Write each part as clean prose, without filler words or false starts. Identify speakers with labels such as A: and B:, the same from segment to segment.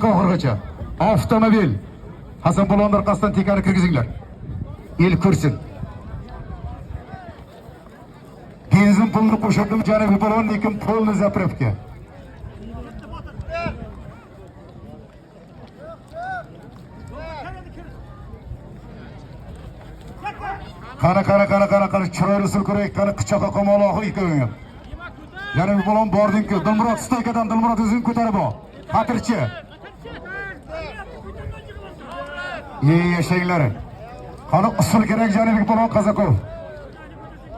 A: Teka oxirigacha. Avtomobil. Hasan polvon orqasidan tekani kirgizinglar. El ko'rsin. Benzin pulini qo'shirdim Janubiy polvon, lekin polni заправка. Qani, qani, qani, qani, qani, chiroyli usul ko'raylik, qani qichoqqa qamol oxiri ikkoving ham. Janubiy polvon bording-ku. Dilmurod стойка dan Dilmurod o'zing ko'tarib ol. Xatirchi. Ey yashanglar. Qani usul kerak Janubiy polvon Qazaqov.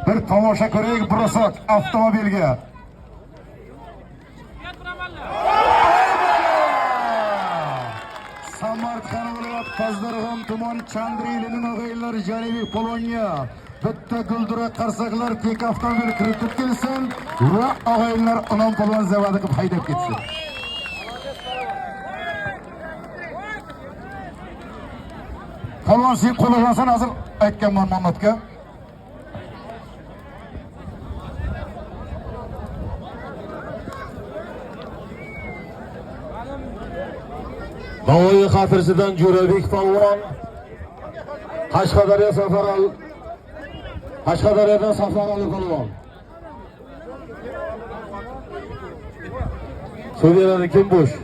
A: Bir tomosha ko'raylik бросок avtomobilga. Samarqand viloyat Pazdarg'om tuman Chandrilining og'aynilari Janubiy polvonga bitta guldura qarsaklar tek avtomobil kiritib kelsin va og'aynilar Inom polvon zavadi qilib haydab ketsin. Polvon sen qo'llagansan hozir aytganman Mamatga.
B: Navoiy xatirchidan Jo'rabek polvon, Qashqadaryo Safar Qashqadaryodan Safar Ali polvon. So'rayadi kim bo'sh?